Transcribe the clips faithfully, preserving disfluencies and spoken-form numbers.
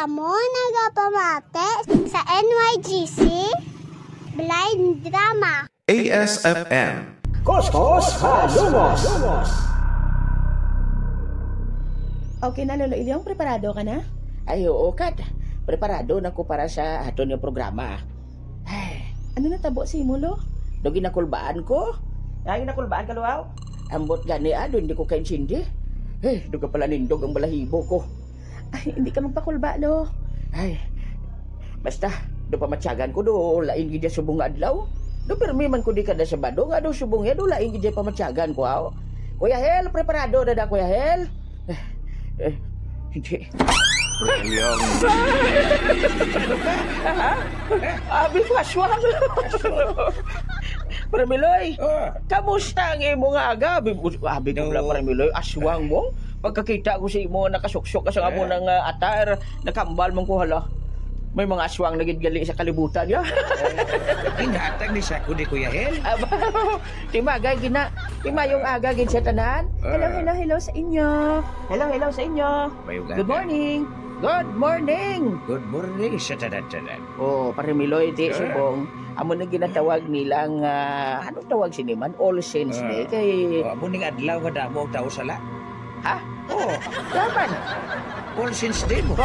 Amo nagapamati sa N Y G C Blind Drama. A S F M. Kuskus Halumos. Okay na, Lolo Ilyong? Preparado ka na? Ay, oo, Kat. Preparado na ko para sa aton nga programa. Ay, ano natabo sa imo, Lo? Do ginakulbaan ko? Ay, ginakulbaan ka, Lo, aw? Ambot gani, ah, do hindi ko kaintindi. Eh, do ka pala nindog ang balahibo ko. Ay, hindi ka magpakulba, Lo. Ay, basta, do pamatyagan ko, do lain gid ya subong nga adlaw. Do pirmi man ko di kada Sabado, nga do subong ya, do lain gid ya pamatyagan ko, aw. Kuya Hel, preparado na da, Kuya Hel? Eh, eh, hindi. William. Abi ko, aswang. Premiloy, Ah. kamusta ang imo nga aga? Abi, abi ko No. pala, Premiloy, aswang mo. Pagkakita ko sa imo, nakasuksok ka sa Eh? amo nga, ah, attire, nakambal man ko, hala. May mga aswang na gid gali sa kalibutan, ya. Ginhatag ni sa ako ni Kuya Hel. Aba, timagay gina. Timayong aga gid sa tanan. Hello, Ah. hello, hello sa inyo. Hello, hello sa inyo. Mayong Good aga. morning. Good morning. Good morning sa tanan-tanan. Oh, Pare Miloy, di Sure. subong. Amo na ginatawag nilang, ah, anong tawag sini man? All Saints Ah. Day. Kay Oh, amo ning adlaw nga damo ang tao sala. Ha? Oh, daman. All Saints Day mo.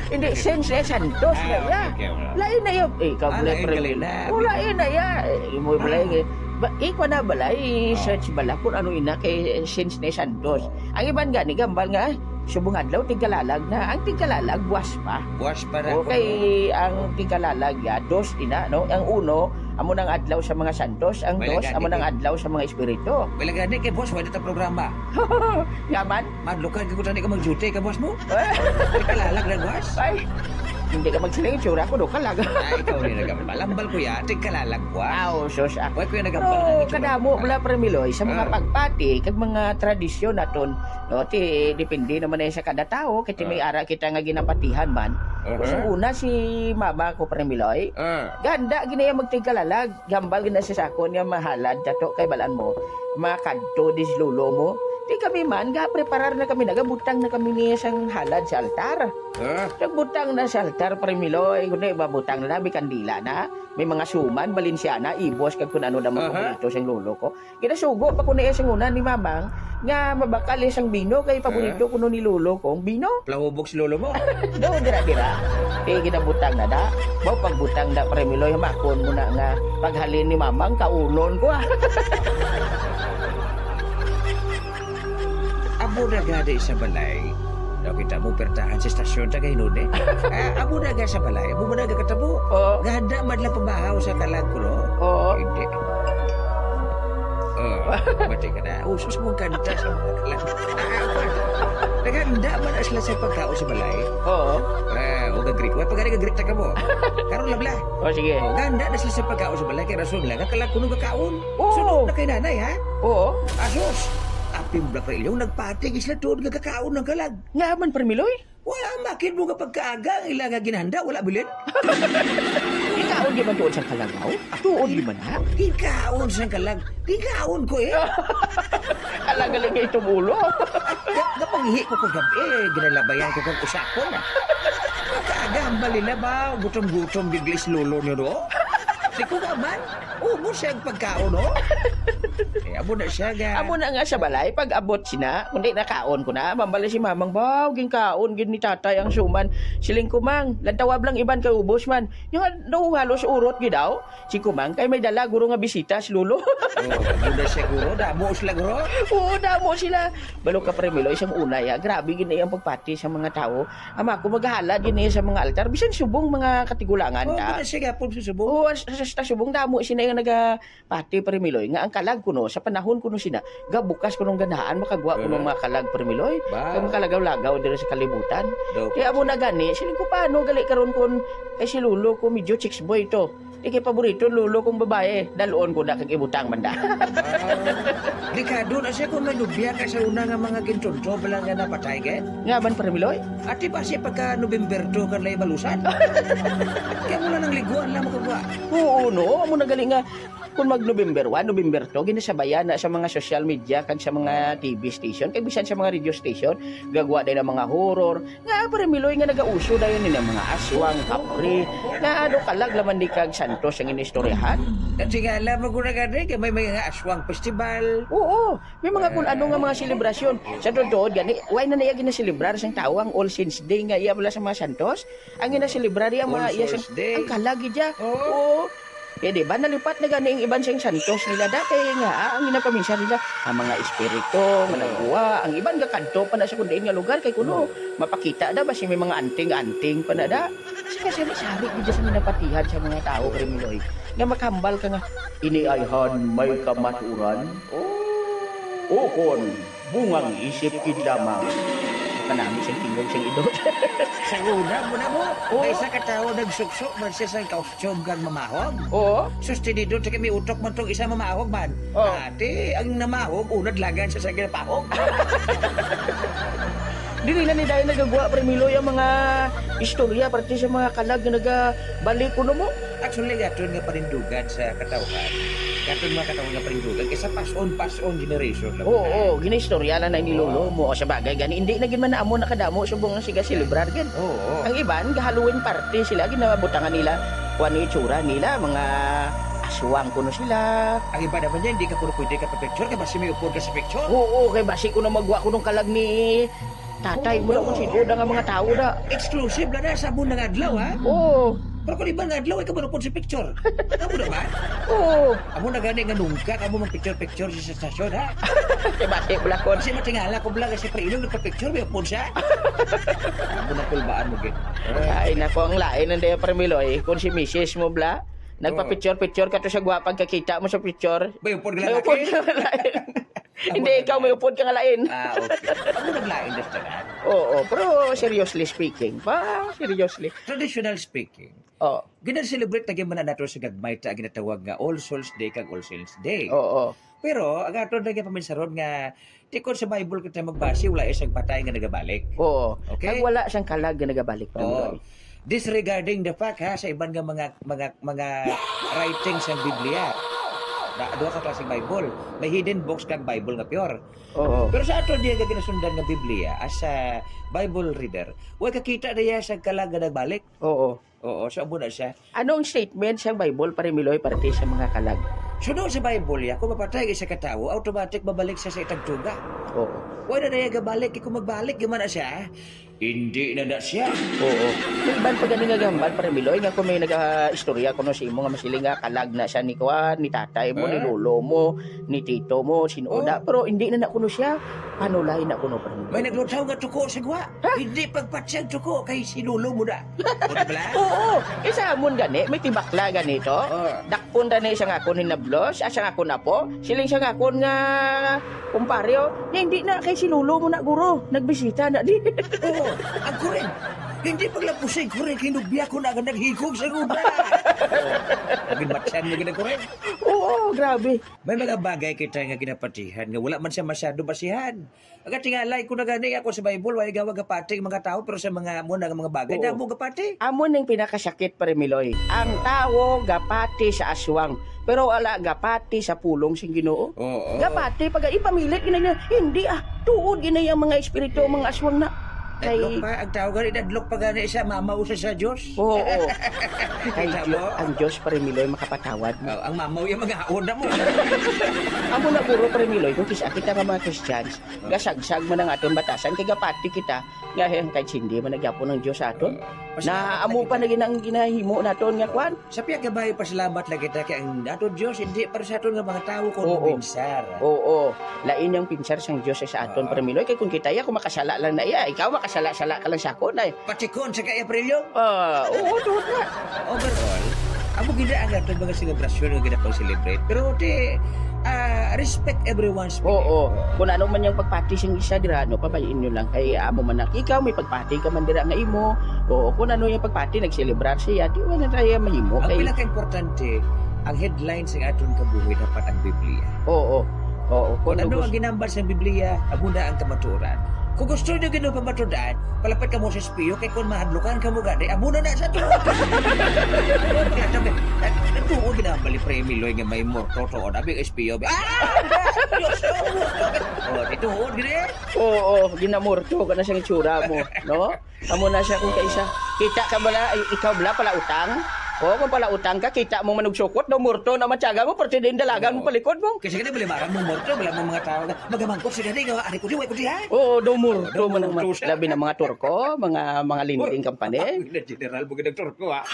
Hindi, Saints Day, Santos Ah, na ya. okay, okay, wala. Lain na yun. Eh, ikaw, Ah, pala, lain, Pare Miloy. Galing na. Oh, lain na ya. Eh, imo, Ah. Balay, eh. Ba, ikaw na, Balay, Oh. search bala kung ano ina kay, eh, Saints Day Santos. Oh. Ang iban gani, gambal nga, ay, subong adlaw, tigkalalag na. Ang tigkalalag, buwas pa. Buwas pa ra Okay, kuno. ang tigkalalag, ya, dos ina, no? Ang uno, amo nang adlaw sa mga santos. Ang Wala dos, gani amo nang kay adlaw sa mga espiritu. Wala gani kay boss, wala ta programa. Yaman? Madlukan ka ko tani ka mag-duty ka, boss mo? Tigkalalag na, boss? Ay, hindi ka magsiling, itsura ko, do ka lang. Ay, ikaw ni nagambal. Ambal ko ya, tigkalalag, boss. Ah, oh, sus, ah. Wala ko yung nagambal Pero nga itsura. kadamo, wala, Pre Miloy, sa mga Ah. pagpati, kag mga tradisyon naton, no? Ti, depende naman na sa kada tao, kay ti may Ah. ara kita nga ginapatihan man. Aha. Sa una, si mama ko, Pre Miloy, Ah. ganda, ginaya magtigkalalag, gambal gina sa sakon nga mahalad, tato, kay balaan mo, makadto di si lolo mo. Di kami man, gapreparar na kami, nagabutang na kami niya sang halad sa altar. Ah. Nagbutang na sa altar, Pre Miloy, kundi mabutang na, may kandila na, may mga suman, Balenciana, ibos, kag kun ano na mga Aha. paborito sang lolo ko. Ginasugo pa ko na iya sang una ni Mamang nga mabakal iya sang bino kay paborito Ah? kuno ni lolo ko ang bino. Plahubog si lolo mo? Do, dira, dira. Eh, ginabutang na da. Baw pagbutang na, Pre Miloy, hamakon mo na nga paghalin ni Mamang, kaunon ko, ah. Amo na gani sa balay. Nakita mo, pertahan sa estasyon, tagahinod eh. Ah, amo na ga sa balay, amo na ga katabo. Oo. Ganda man lang pamahaw sa kalag ko, no? Oo. Hindi. Oh, mati ka na. Usos mong kanta sa mga kalag. Naganda man na sila sa pagkaon sa balay. Oo. Ah, o gagrik. Wa pa gani gagrik ta ka mo. Karon lang bla. O, sige. O, ganda na sila sa pagkaon sa balay. Kaya rason nila, nga kalag kuno gakaon. Oo. Sunod na kay nanay, ha? Oo. Asos. Apim bla pa ilyong nagpatig sila tuod nga gakaon ng kalag. Nga man, Pre Miloy? Wala, makit mo nga pagkaaga ang ila nga ginhanda, wala bilin? Ikaw di man tuod sang kalagaw? Tuod di man, ha? Ikaon sang kalag. Ikaon ko, eh. Ala, galing nga itong ulo. Ga-, gapangihi ko kagabi, eh, ginalabayan ko kang usakon, ah. Pagkaaga ang balila ba, gutom-gutom, biglis lolo nyo, no? Di ko ka man. Ubos siya ang pagkaon, no? Eh, amo na siya, ga. Amo na nga sa balay, pag abot sina, kundi nakaon ko na, mambali si mamang, "Baw, ginkaon gid ni tatay ang suman." Siling ko, "Mang, lantawab lang iban kay ubos man." Yung ano, halos urot gid daw. Si Kumang, kay may dala, guro nga bisita, si Lolo. Oh, amo na siya, guro. Damo sila, guro. Oo, damo sila. Balo ka, Pre Miloy, sang una, ya. Grabe gid na iyang pagpati sa mga tao. Ama ko, maghalad gid niya sa mga altar. Bisan subong mga katigulangan Oh, ta. Amo na siya, gapon sa subong. Oo, sa, sa, sa subong, damo sila yung naga-, Pati, Pre Miloy, nga ang kalag kuno, sa panahon kuno sina, gabukas kuno ang ganahan, makagwa kuno Oo. mga kalag, Pre Miloy. Ba? Kag makalagaw-lagaw diri sa kalibutan. Daw Kaya ko amo na gani, siling ko, "Paano gali karon kun kay si lolo ko medyo chicks boy to? Di kay paborito lolo kong babae, dalon ko na kag ibutang man da." Ah, delikado na siya kung may nubya ka sa una nga mga gintunto, bala nga napatay, gid. Nga man, Pre Miloy? Ati ba siya pagka November to, kan lay balusan? Kaya mo na nang liguan lang, makagwa. Oo, no? Amo na gali nga, Kung mag-November one, November two, ginasabayan na sa mga social media kag sa mga T V station, kag bisan sa mga radio station, gagwa din ang mga horror. Nga, Pare Miloy, nga nagauso dayon ni ang mga aswang, kapre. Nga, ano, kalag laman di kag santos ang inistoryahan? At tingala mo ko na gani, kay may mga aswang festival. Oo, may mga kung ano nga mga selebrasyon. Sa totoo, gani, why na naiya ginaselebrar sang tao ang All Saints Day nga iya wala sa mga santos? Ang ginaselebrar iya mga All iya sa Souls Day. Ang kalagi dya. Oo. Oo. Eh, di ba, nalipat na gani ang iban sa santos nila da, kay nga, ah, ang ginapaminsar nila, ang mga espiritu, nga Oo. nagwa, ang iban gakadto pa na sa kundiin nga lugar, kay kuno, Oo. mapakita da, basi may mga anting-anting pa na da. Kasi, kasi masabi, di sa ginapatihan sa mga tao, Pare Miloy, nga makambal ka nga, ini ay han may kamaturan. Oo. O kon, bungang isip gid lamang. Kanami sing tingog sing idol. Sa una mo na mo, Oo. may isa ka tawo nagsukso man siya sa costume kag mamahog. Oo. Sus, tinidor sa kami utok man tong isa mamahog man. Oo. Ate, ang namahog, una dalagan sa sa ginapahog. Dili na ni dahil nagagwa, Pare Miloy, ang mga istorya parte sa mga kalag nga nagabalik kuno mo. Actually, aton nga panindugan sa katawhan. Aton mga katawhan nga panindugan, kay sa pass on, pass on generation lang Oo, na. Oo, ginaistorya lang na ni Oo. lolo mo. O, sa bagay, gani, hindi na gid man amo nakadamo subong nga siga celebrar gid. Oo. Ang iban, ga-Halloween party sila, ginabutangan nila, kuwan ang itsura nila, mga aswang kuno sila. Ang iba naman niya, hindi ka puro pwede ka pa picture, kay basi may upod ka sa picture. Oo, kay basi ko na magwa ko nung kalag ni tatay mo na kung sino na nga mga tao na. Exclusive na na sa amon nga adlaw, ha? Oo. Pero kung iba nga adlaw, ikaw manupod sa picture. Amo na ba? Oo. Amo na gani nga nungka, amo mag picture-picture sa stasyon, ha? Kay bati, Blakon. Kasi matingala ko, Bla, kasi pre, ilong nagpa-picture, may upod siya. Amo na kulbaan mo, gid. Ay, nako, ang lain ang daya, Pare Miloy. Kung si misis mo, Bla, nagpa-picture-picture ka to sa gwapag kakita mo sa picture. May upod ka May upod lalaki? ka lalaki. Hindi, ikaw may upod ka nga lain. Ah, okay. Ako naglain, restaurant. Oo, pero seriously speaking, pa, seriously. Traditional speaking. Oh. Gina-celebrate na gyud man nato sa gagmay ta ang ginatawag nga All Souls Day kag All Saints Day. Oo. Pero ang aton na gyud paminsaron nga, di kon sa Bible kita magbase, wala isang patay nga nagabalik. Oo. Okay? Kag wala siyang kalag nga nagabalik, Oo. Panginoon. Disregarding the fact, ha, sa iban nga mga, mga, mga writings sang Biblia. Na, duha ka klaseng Bible. May hidden books kag Bible nga pure. Oo. Pero sa aton diya nga ginasundan nga Biblia, as a Bible reader, way kakita na iya sa kalag nga nagbalik. Oo. Oo, so amo na siya. Anong statement sang Bible, Pare Miloy, parte sa mga kalag? Sunod sa Bible, ya, kung mapatay ang isa ka tawo, automatic mabalik siya sa itagtuga. Oo. Wala na niya gabalik, kay kung magbalik, gimana siya, hindi na na siya. Oo. May iban pa gani nga gahambal, Pare Miloy, nga kung may naga-istorya kuno sa imo nga masiling nga kalag na siya ni kuan, ni tatay mo, ni Ah? lolo mo, ni tito mo, sin-o na. Oh. Pero hindi na na kuno siya. Panulay na kuno, Pare Miloy. May naglutaw nga tuko sa gwa. Ha? Hindi pagpatsag tuko kay si lolo mo na. O, di ba? Oo. Isa amon gani, may tibakla ganito. Oh. Dakpon ra ni siya nga akon hinablos, ah, siya nga akon apo. Siling siya nga akon nga kumparyo, nga hindi na kay si lolo mo na, guro. Nagbisita na di. Oo, ang kuring. Hindi paglapusin, kuring, kinubya ko na ang naghikog sa ruda. Oh, naging matyan mo gina, kuring. Oo, grabe. May mga bagay kita nga ginapatihan nga wala man siya masyado basihan. Ang katingalay ko na gani ako sa Bible, wala gawa gapati ang mga tao, pero sa mga mo na mga bagay, Oo. damo gapati. Amo ning pinakasakit, Pare Miloy. Ang tawo gapati sa aswang, pero wala gapati sa pulong sing Ginoo. Oo. Gapati, pag ipamilit gina niya, hindi ah, tuod gina ang mga espiritu, ang mga aswang na. Kay Dadlok pa, ang tao gani, dadlok pa gani sa mamaw sa, sa Diyos. Oo, oo. Kay Kita Diyo-, mo? ang Diyos, Pare Miloy, makapatawad. Oh, ang mamaw yung mga aon na mo. Amo na, guro, Pare Miloy, kung kis-, kita nga mga Christians, gasagsag man ang aton batasan, kay gapati kita, nga, eh, kahit hindi man nagyapon ang Diyos sa aton. Oh, pasalamat Na amo lagi pa na. na ginang-, ginahimo naton nga kwan. Sa pihak kabay, pasalamat lang kita kay ang aton Diyos, hindi para sa aton nga mga tawo kung Oo. mabinsar. Oo. Lain ang pinsar sang Diyos sa aton, Oo. Pare Miloy. Kay kung kita, ya, kung makasala lang na iya, ikaw makasala-sala ka lang sa akon, ay. Patikon sa kay Aprilio? Ah, oo, tuod na. Overall, amo gid ang aton mga selebrasyon nga ginapang-celebrate. Pero, ti, ah, respect everyone's belief. Oo. Oo. Kung ano man yung pagpati sing isa dira, no, pabayin nyo lang. Kay amo man na, ikaw, may pagpati ka man dira nga imo. Oo, kung ano yung pagpati, nagselebrar siya, di wala na tayo mahimo. Ang Kay pinaka-importante, ang headline sa aton kabuhi dapat ang Biblia. Oo. Oo. Kung Kung ano gusto ang ginambal sa Biblia, amo na ang kamatuoran. Kung gusto niyo gid pamatudan, palapit kamo sa S P O, kay kung mahadlukan kamo gani, amo na na sa tuod. Kaya sabi, nag-, nagtuo gid ang bali Pre Miloy nga may morto to, sabi ang S P O. Ah! Diyos ko! Oh, dito, oh, gini. Oo, ginamorto ka na siyang itsura mo, no? Amo na siya kung kaisa. Kita ka bala, i-, ikaw bala pala utang? O, kung pala utang ka, kita mo manugsukot, daw morto na matyaga mo, parte din dalagan mo Oo. palikod mo. Kasi gani, bali, marang mo morto, bala mo mga tao nga, magamangkot si gani, nga, ari ko di, way ko di, ha? Oo, daw morto Daw man ang morto mga, siya. labi ng mga Turko, mga, mga lending company. Ang general mo ginag Turko, ha?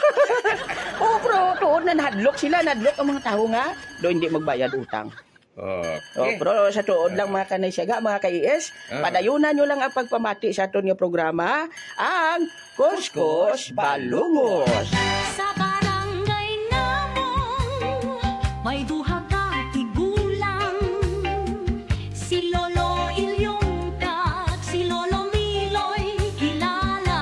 Oo, pero tuod na nahadlok sila, nahadlok ang mga tao nga, daw hindi magbayad utang. Okay. Oh, pero sa tuod lang, Ah. mga kanay siyaga, mga ka-E S, Ah. padayunan nyo lang ang pagpamati sa aton nga programa, ang Kuskus Balungos. Sa barangay namong may duha ka tigulang, si Lolo Ilyong kag si Lolo Miloy kilala.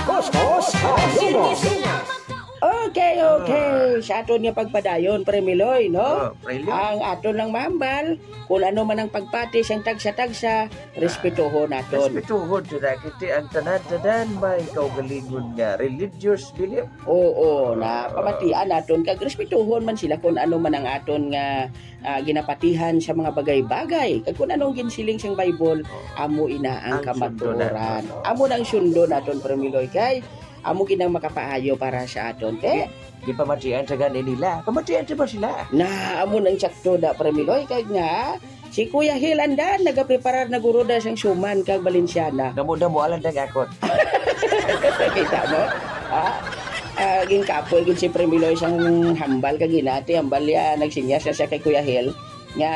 Kuskus Balungos. Hindi sila magkauban. Okay, okay. Ah. Sa aton nga pagpadayon, Pre Miloy, no? Oh, Pre Leo. Ang aton lang mahambal, kung ano man ang pagpati sang tagsa-tagsa, respetuhon naton. Respetuhon sila, kay ang tanan-tanan may kaugalingon nga religious belief. Oo, na Ah. pamatian naton, kag respetuhon man sila kung ano man ang aton nga, ah, ginapatihan sa mga bagay-bagay. Kag kung anong ginsiling sang Bible, Oo. amo ina ang Ang sundo kamatuoran. naton. Amo na ang sundo naton, Pre Miloy, kay amo gid ang makapaayo para sa aton. Kay Di, di pamatian sa gani nila. Pamatian sa ba sila? Na, amo nang sakto na, Pre Miloy, kay nga, si Kuya Hil Andan, nagapreparar na guro na sang suman kag Valenciana. Damo-damo, alam na nga akon. Kita mo? Ha? Ah, ginkapoy gid si Pre Miloy sang hambal kag ginati, hambal ya, nagsinyas na siya kay Kuya Hil. Nga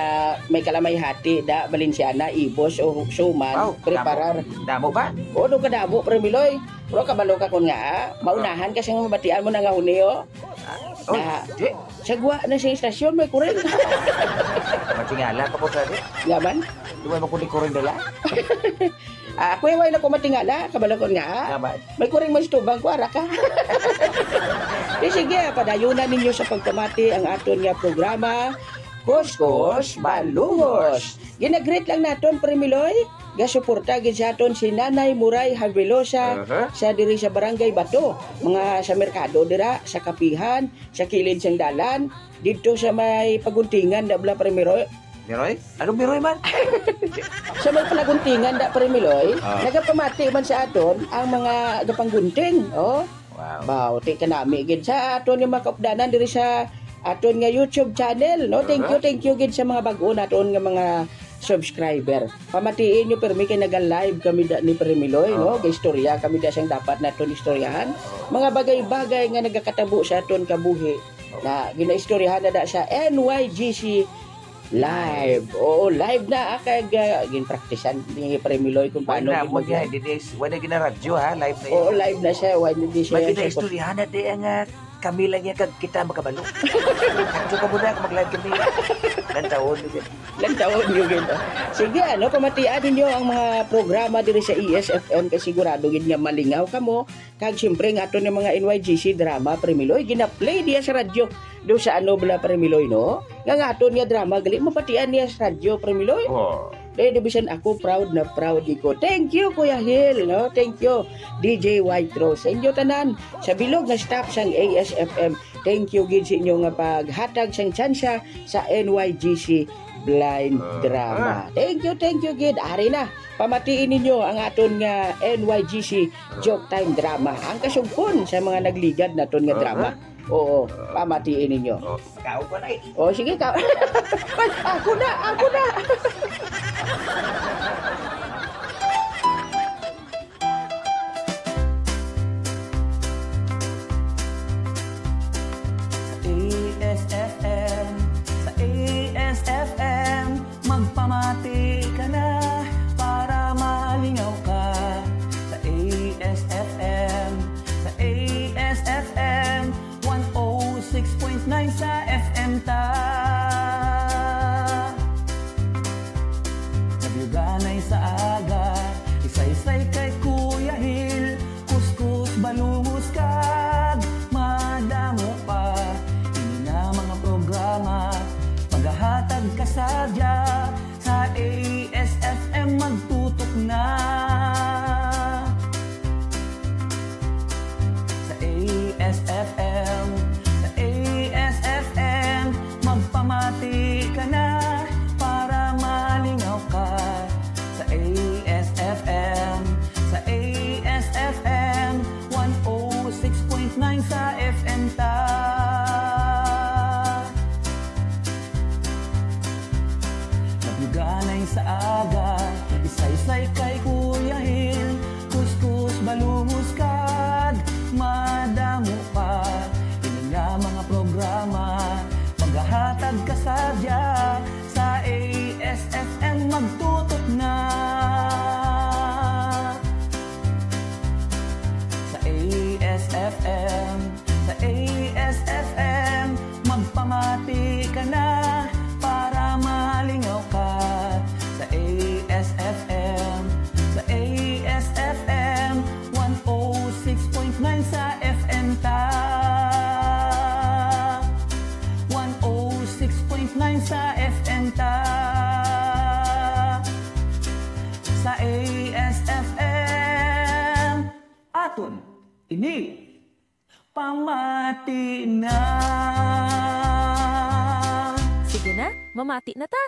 may kalamay hati da, Valenciana, ibos o suman, Wow, preparar. Damo, damo ba? O, do kadamo, Pre Miloy. Pero kabalo ka kon nga, ah, maunahan ka sing mabatian mo na nga huni, oh. Oy, Na, di. Sagwa na sa istasyon, may kuring. Matingala ka po, sir, eh. Nga man? Di ba mo kundi kuring dala? Ah, ako, way na ko matingala, kabalo kon nga, ah. Nga man? May kuring mas tubang ko, ara ka. Di sige, ah, padayunan ninyo sa pagpamati ang aton nga programa, Kuskus Balungos. Ginagreet lang naton, Pre Miloy. Gasuporta gid sa aton si Nanay Muray Havelosa Aha. sa diri sa Barangay Bato, mga sa merkado dira, sa kapihan, sa kilid sang dalan, didto sa may paguntingan, da bala, Pre Miloy. Miroy? Anong Miroy man? Sa may palaguntingan, da, Pre Miloy, Ah. nagapamati man sa aton ang mga gapanggunting, oh. Wow. Baw, ti kanami gid sa aton nga mga kaupdanan diri sa aton nga YouTube channel, no? Thank you, Aha. thank you gid sa mga bag-o naton nga mga subscriber. Pamatiin nyo pirmi kay naga-live kami da, ni Pre Miloy, no? Oo. Gaistorya kami da sang dapat naton istoryahan. Oo. Mga bagay-bagay nga nagakatabo sa aton kabuhi Oo. na ginaistoryahan na da sa N Y G C Live. Oo, live na, ah, kag, ah, ginpraktisan ni Pre Miloy kung Wala paano na, gid mo mag-, niya, di, di, wala ginaradyo, ha? Live na Oo, yun. live na siya. Wala, di siya May siya ginaistoryahan na di ang, ah, kami lang yan kag kita makabalo. Kadto ka muna, kag mag-live kami. Lantawon mo gid. Lantawon mo gid. Sige, ano, pamatian ninyo ang mga programa diri sa E S F M kay sigurado gid nga malingaw kamo. Kag siyempre, nga aton nga mga N Y G C drama, Pre Miloy, gina-play diya sa radyo. Do sa ano bala, Pre Miloy, no? Nga, nga aton nga drama, gali mapatian niya sa radyo, Pre Miloy. Oh. Eh, di bisan ako, proud na proud ko. Thank you, Kuya Hil, no? Thank you, D J White Rose. Sa inyo tanan, sa bilog nga staff sang A S F M, thank you gid sa inyo nga paghatag sang tsansa sa N Y G C Blind Ah. Drama. Thank you, thank you gid. Ari na, pamatiin ninyo ang aton nga N Y G C Joke Time Drama. Ang kasugpon sa mga nagligad naton nga Ah. drama. Oo, Ah. pamatiin ninyo. Oh, kao pa na eh. Oh, sige ka. Ay, ako na, ako na. Sa A S F M, sa A S F M, magpamati ka na para malingaw ka. Sa A S F M, sa A S F M, one oh six point nine sa F M ta. Nabiyuganay sa aga, isaysay kay Kuya Hil, kuskus, balungos, kag madamo pa. Ini nga mga Six point nine sa F M ta. Kabuyuganay sa aga, isaysay kay Kuya Hil, kuskus, balumos, kag madamo pa. Ini nga mga programa, magahatag ka sadya sa A S F M. Magtutok na sa A S F M, sa A S F M. Magpamati ka na para malingaw ka sa A S F M, sa A S F M. One oh six point nine sa F M ta. One oh six point nine sa F M ta. Sa A S F M, aton ini. Pamati na. Sige na, mamati na ta.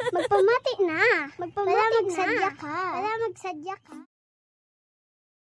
Magpamati na. Magpamati Wala na. Magsadya ka. Wala magsadya ka.